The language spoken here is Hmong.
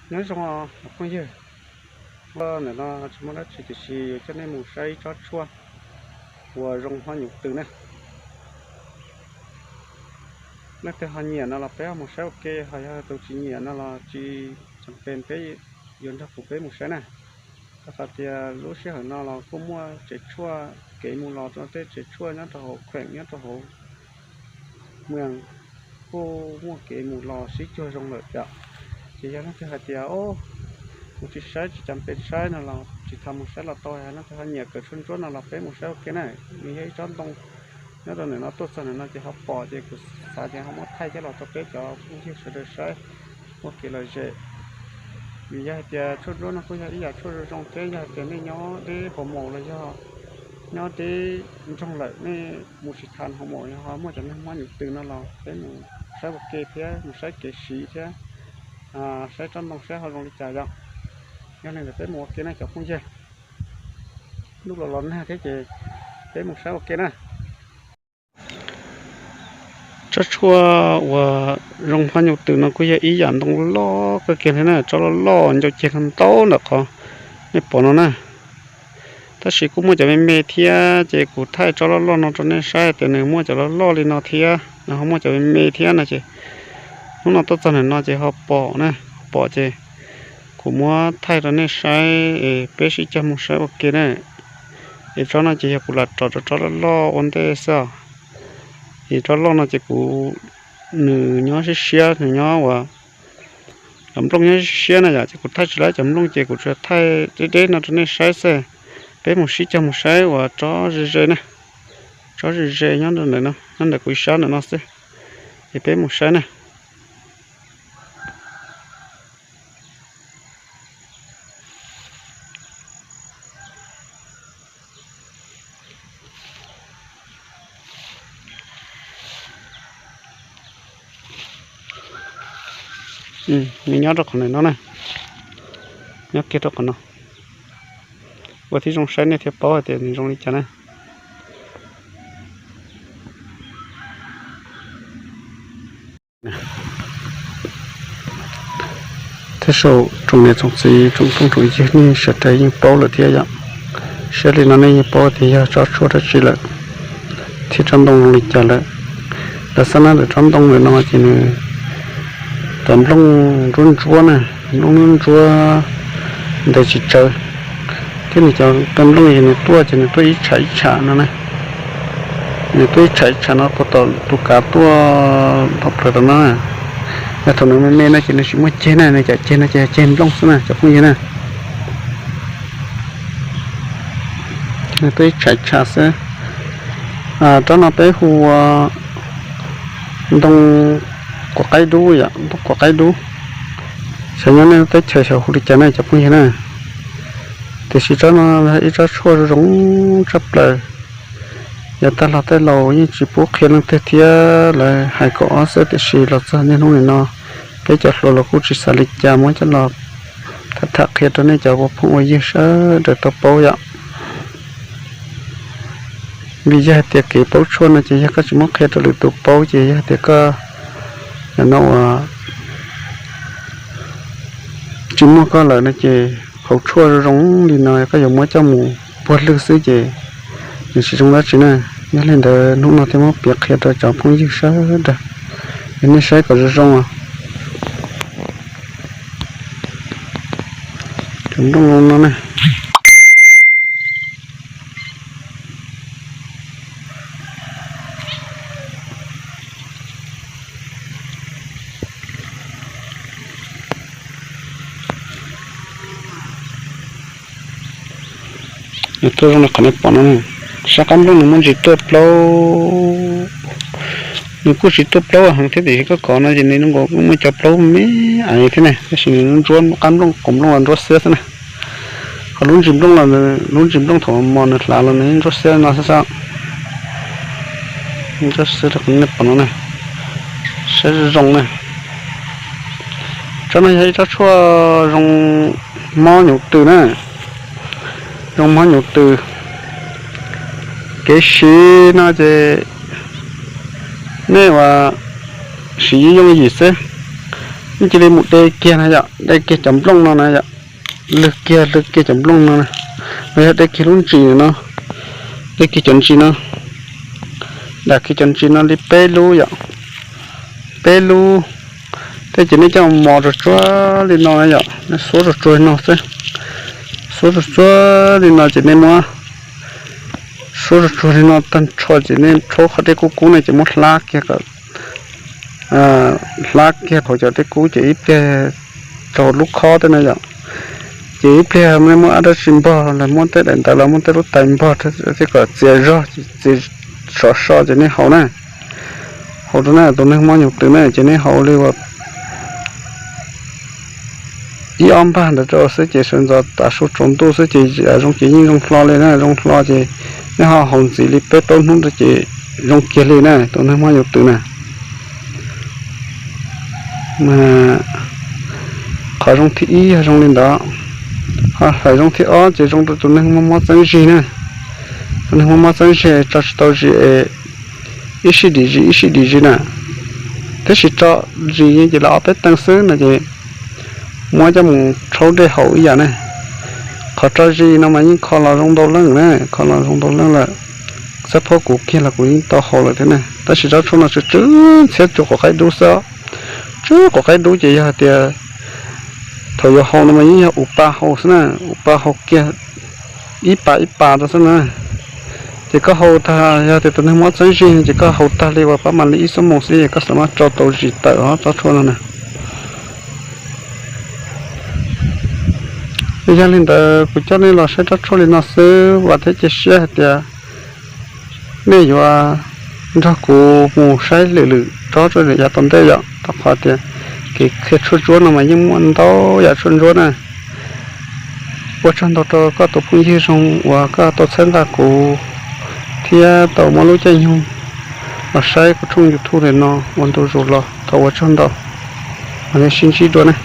Nyob zoo os phooj ywg, ntawm no tsis muaj dab tsi tiam sis yuav coj nej mus saib ib tsob tshuaj uas zoo hmob nyuv tws na. Leej twg ho nyiam no los peb ho mus saib ua ke, ho yog tus tsis nyiam no los tsis tseem pes peb yuav nrog kuv peb mus saib na. Rau qhov tias lub sij hawm no los kuj muaj tsev tshuaj kev mus los rau tej tsev tshuaj nyob rau hauv kheem nyob rau hauv mws kuj muaj kev mus los sib cuag zoo lawm yom. Ces yog leej twg hais tias mus tsis saib tsis cam pes saib no los tsis tau mus saib los tau, yog leej twg ho nyiam kawm tshuaj ntsuab no los peb mus saib ua ke na. Nws yog ib tsob ntoo nyob rau ntawm no tuaj txog ntawm no ces ho pom ces kuv xav tias ho muab thaij coj los rau peb cov phooj ywg sawv daws saib ua kev lom zem. Vim yog hais tias tshuaj ntsuab no kuj yog ib yam tshuaj zoo zoo thiab yog hais tias nej nyob deb hauv maus los yog nyob deb nroog lawm nej mus tsis tau hauv maus yog ho muaj cov neeg mob nyuj tws no los peb mus saib ua ke thiab mus saib kev siv thiab saib tsob ntoo saib ho zoo li cas yom. Yog li ntawd peb mus ua ke na cov phooj ywg. Ntuj los los nag thiab ces peb mus saib ua ke na. Tsob tshuaj uas zoo hmob nyuj tws no kuj yog ib yam ntoo loj kawg kiag thiab na, tsob loj loj ncau ceg ntau ntau ntawm qhov nej pom no na. Tab sis kuj muaj cov me me thiab ces kuv thaij tsob loj loj no rau nej saib tias nws muaj cov loj loj li no thiab nws ho muaj cov me me thiab no ces hnub no tuaj txog ntawm no ces ho pom na, pom ces kuv muab thaij rau nej saib es peb sib cog mus saib ua ke na. Es tsob no ces yog kuv lam rov rau tsob loj loj ua ntej xwb os. Es tsob loj no ces kuv, nws nyob siab siab, nws nyob uas cov nplooj nyob siab siab na yom, ces kuv thaij tsis laib cov nplooj ces kuv tsuas thaij deb deb no rau nej saib xwb. Peb mus sib cog mus saib uas tsob ze ze na, tsob ze ze nyob ntawm no, nyob ntawm kuv ib sab ntawm no xwb. Es peb mus saib na. Nws nyob rau qhov ntawm no na, nyob kiag rau qhov no. Ua tib zoo saib nej thiaj paub hais tias nws zoo li cas na. Tej zaum tsoom niam tsoom txiv tsoom phooj tsoom ywg nej sawv daws yeej paub lawm thiab yom. Saib li no nej yeej paub tias yog tsob tshuaj dab tsi lawm thiab tsob ntoo zoo li cas lawm. Lawv xab nab ntawm tsob ntoo ntawm no ces nws cov nplooj ntsuab ntsuab na, nplooj ntsuab ntsuab ntes tsis tsawv, thiab nws cov nplooj ces nws tuaj ces nws tuaj ib tsham ib tsham no na. Nws tuaj ib tsham ib tsham no puag tom tus kav tuaj npog plaws tom no na. Yog thaum nws me me no ces nws tsis muaj ceg na, nws cov ceg no ces yog ceg nplooj xwb na cov phooj ywg na. Nws tuaj ib tsham ib tsham xwb. Tsob no peb hu ua ntoo quav qaib dub yom, ntoo quav qaib dub. Xyov nyob nej teb chaws xyov hu li cas na cov phooj ywg na. Tiam sis tsob no yog ib tsob tshuaj zoo zoo tshaj plaws. Yav tag los tej laus yeej tsis pub qhia leej twg thiab lawv hais kom ob xwb, tiam sis los txog niaj hnub nim no peb cov hluas los kuj tsis xav li cas muab coj los tham tham qhia rau nej cov ua phooj ua ywg sawv daws tau paub yom. Vim yog hais tias kev paub tshuaj no ces yog koj tsis muab qhia rau lwm tus paub ces yog hais tias koj, no uas tsis muaj koj lawm no ces hauv tshuaj zoo zoo li no koj yuav muab coj mus puag lwg xwb ces nws tsis zoo dab tsi na. Yog li ntawd hnub no thiaj muab piav qhia rau cov phooj ywg sawv daws, es nej saib kom zoo zoo os. Cov nplooj zoo no na. Nws tuaj zoo li qhov nej pom no, sab qab nplooj nws muaj ntsis tuaj plaub, nws kuj tsis tuaj plaub heev thiab tiam sis koj kov no ces nws zoo nkaus muaj cov plaub me ais thiab na, tab sis nws ntsuab qab nplooj qaum nplooj los ntsuab xiab xwb na. Ho lub ntsis nplooj los, lub ntsis nplooj thaum mos nws hlav los nws ntsuab xiab no xwb xwb. Ntsuab xiab rau qhov nej pom no na, saib zoo zoo na. Tsob no yog ib tsob tshuaj zoo mob nyuv tws na, zoo mob nyuv tws. Kev siv no ces nej ua siv yooj yim xwb. Cia li mus de kiag no yom, de kiag cov nplooj no na yom, lwg kiag lwg kiag cov nplooj no na. Los yog de kiag lub ntsis no, de kiag cov ntsis no, dam kiag cov ntsis no li peb lub yom, peb lub. Tej ces nej coj mos tsuag tsuag li no na yom, nej xuab tsuag tsuag no xwb, xuab tsuag tsuag li no ces nej muab xuab tsuag tsuag li no tag nrho ces nej rhaub qhov dej kub kub ne ces muab hlab kiag kom hlab kiag hauv cov dej kub ces ib pliag rau lub khob tej no yom. Ces ib pliag nej muab dab tsi npog los muab tej daim ntawv los muab tej lub tais npog thiab kom txias zog, txias sov so ces nej haus na. Haus rau na tus neeg mob nyuj twm na ces nej haus li uas ib ob npag ntawd rau xwb ces sawv ntxov tav su tsaus ntuj xwb ces zoo ces yeej zoo hlo li na, zoo hlo ces nej ho haus ntxiv li peb plaub hnub rau ces zoo kiag li na tus neeg mob nyuj twm na. Qhov zoo thib ib yog zoo li ntawd, ho hom zoo thib ob ces zoo rau tus neeg muaj mob txeeb zig na. Tus neeg muaj mob txeeb zig tso tsis tau zis es ib sij dim zis ib sij dim zis na, tab sis tso zis ces los ob peb teev xwb no ces muab coj mus rhaub dej haus ib yam ne. Qhov tso zis no mas yeej kho los zoo ntau leej na, kho los zoo ntau leej lawm. Xab phob kuv kiag los kuv yeej tau haus lawm thiab ne, tab sis tsob tshuaj no tsw tsw ntxhiab tsw quav qaib dub xwb. Tsw quav qaib dub ces yog hais tias thaum yuav haus no mas yeej yog ua pa haus xwb na, ua pa haus kiag ib pas ib pas rau xwb na. Ces koj haus tag, yog tias tus neeg mob txeeb zig ces koj haus tag li uas pab mam li ib xuab moos xwb es koj xav mas tso tau zis tawm os tsob tshuaj no na. Yog li ntawd kuv coj nej los saib tsob tshuaj li no xwb, vam thiab cia siab hais tias nej yuav nrog kuv mus saib lwm lwm tsob tshuaj yav tom ntej yom, rau qhov tias kev qhia tshuaj ntsuab no mas yeej muaj ntau yam tshuaj ntsuab na. Ua tsaug ntau rau koj tus phooj ywg zoo uas koj tau txhawb nqa kuv thiab tau muab lub caij nyoog los saib kuv tshooj YouTube no ua ntu zus los, thov ua tsaug ntau. Mam li sib ntsib dua ne.